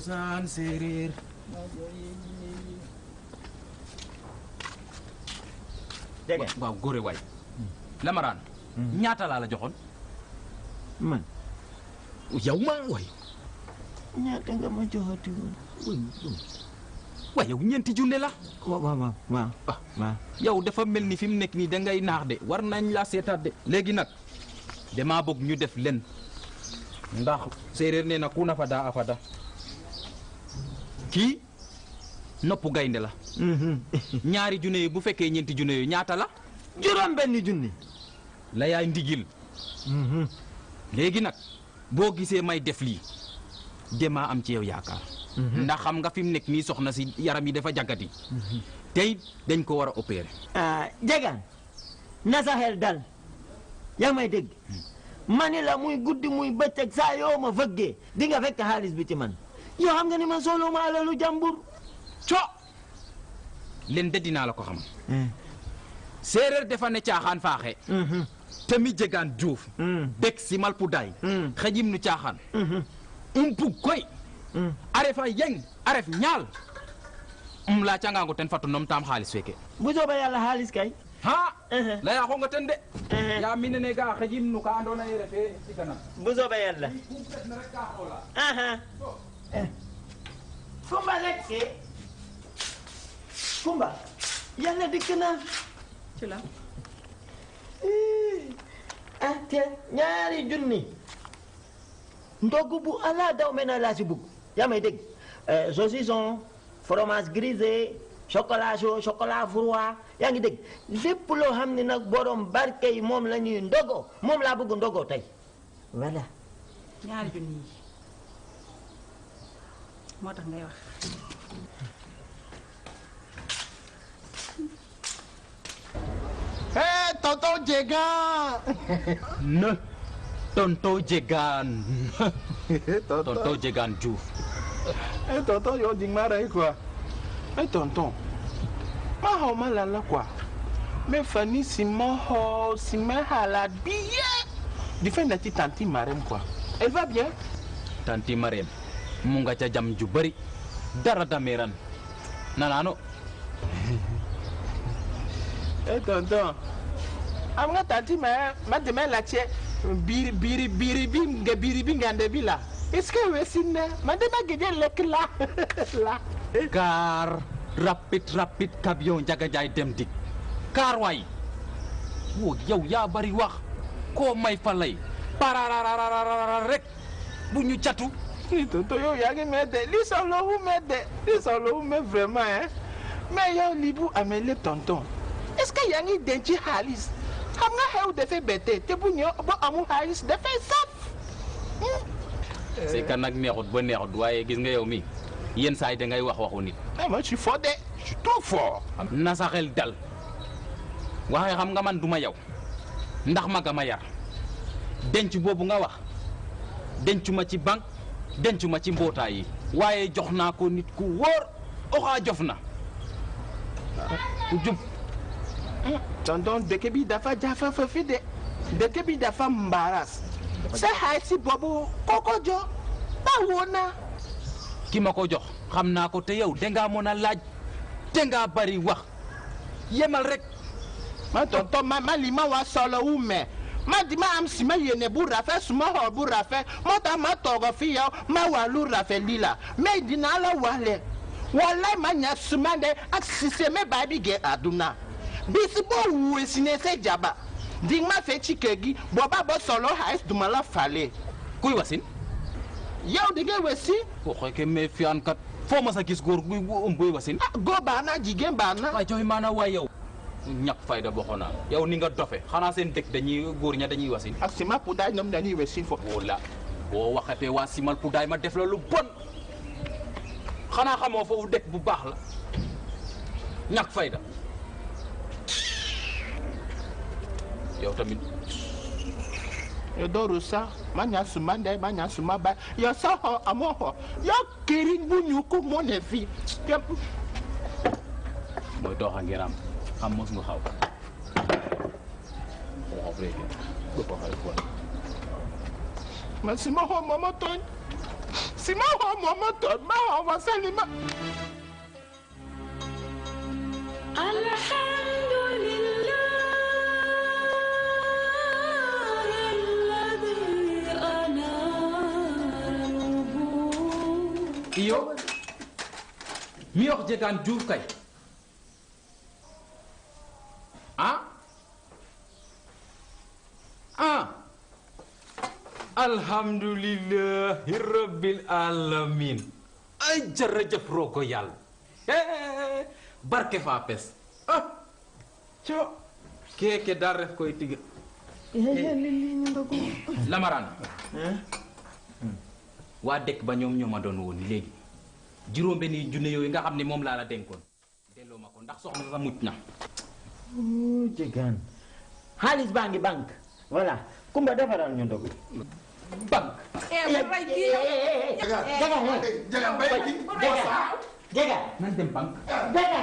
cosaan séeréer dégg nga waaw góore waay lamaraan ñaata laa la joxoon man yow ma waay ñaata nga ma joxati woon waay yow ñeenti junne la waaw yow dafa mel ni fi mu nekk nii da ngay naax de war nañ laa seetaat de léegi nag damaa bëgg ñu def len ndax séeréer nee na ku na fada a fada kii nopp gaynde la ñaari junne yi bu fekkee ñeenti junne yooyu ñaata la juróom benn junni la yaay ndigil léegi nag boo gisee may def lii demaa am ci yow yaakaar ndax xam nga fi mu nekk nii soxna si yaram yi dafa jagati tey dañ ko war a opérer jegaan na sa xel dal yaa may dégg mani la muy guddi muy bëccëg saa yoo ma fëggee di nga fekk xaalis bi ci man yoo xam nga ni man solo ma alalu jàmbur leen de dinaa la ko xam séeréer dafa ne caaxaan faaxe te mi jegaan juuf dëkk si malpudaay xejim nu caaxaan umpug koy arefa yeng aref ñaal laa cangaango ten fatu nom taam xaalis feke bu soobee yàlla xaalis kay ha laya xonga ten de yaa mi nene ga xejim nu ka andoona ye refe ci kanam bu soobee yàlla rek ka xoola Kumba lekk Kumba yàlla dikk na ci la te ñaari junni ndogu bu ala daw me na laa si bugg yaa may dégg saucisson fromage grisé chocolat chaud chocolat froid yaa ngi dégg lépp loo xam ne nag borom barke yi moom la ñuy ndogo moom laa bëgg ndogo tey voilà ñaari junni yi moo tax ngay wax tonton Jegaan ne tonton Jegaan tonton Jegaan Diouf tonton yow di ma rey quoi tonton ma xaw ma lan la quoi mais Fanny si ma xool si ma xalaat bien di fen na ci tanti Marème quoi elle va bien tanti Marème mu nga ca jam ju bari dara dameeran nanaano tonton am nga tanti ma demee laajte biiri bi ngande bi la est-ce que wesin na ma dema gëj lekk la car rapide camion Njaga Njaay dem dik car waay wo yow yaa bari wax koo may fa lay pararararara rek bu ñu catu tonton yow yaa ngi medde li soxla wu me vraiment hein mais yow li bu amee lépp tonton est-ce que yaa ngi denc xaalis xam nga xew dafay bette te bu ñëw ba amul xaalis dafay saf c'est que nag neexut ba neexut waaye gis nga yow mi yenn saa yi da ngay wax waxu nit moi je suis fort de je suis trop fort na sa xel dal waxee xam nga man duma yow ndax maga ma yar denc boobu nga wax dencuma ci banque dencuma ci mbootaay yi waaye jox naa ko nit ku wóor oxaa jof na ku jub tonton dëkk bi dafa jafe foofu de dëkk bi dafa mbaras sa xaalis si boobu koko jox ba woon na ki ma ko jox xam naa ko te yow dangaa mën a laaj dangaa bari wax yemal rek ma tonton ma li ma wa solo wu me ma di ma am si ma yene bu rafet suma ho bu rafet moo tax ma togo fi yow ma wa lu rafet lii la mais dina la wale wallahi ma nya suma de ak siseme ba bi ge aduna bisi bo wuwe sine se jaba di ma fe ci kër gi booba ba solo xaalis duma la fale kuy wasin yow di nga wasi waxee ke me fiyaan kat foo ma sa gis góor buy wasin góor baax na jigéen baax na waay joxe maanaam waay yow ñàkk fayda boxo naa yow ni nga dofe xanaa seen dëkk dañuy góor ña dañuy wasin ak sima pudaay ñoom dañuy wasin fo wala boo waxatee waa simal pudaay ma def la lu bon xanaa xamoo foofu dëkk bu baax la ñàkk fayda yow tamit yo dooru sax ma nya suma ndey ma nya suma baay yo sax xo amoo xo yo këriñ bu ñu ko moo ne fii mooy doxa ngeram xam mos nga xaw ma si ma xo mama tooñ si ma ho mo moto ma ho wa sali ma iyo mi wax jegaan Diouf kay alhamdulillahi rabbil alamin ay jërëjëf rogo yàlla barke fa pes keke dar ref koy tiga lamaran waa dëkk ba ñoom ñoo ma doon woon léegi juróom benni junne yooyu nga xam ne moom laa la dénkoon delloo ma ko ndax soxna sa mucc na jegaan xaalis baa ngi banque voilà kumba defaral ñu ndogu banque jaga nañ dem banque jaga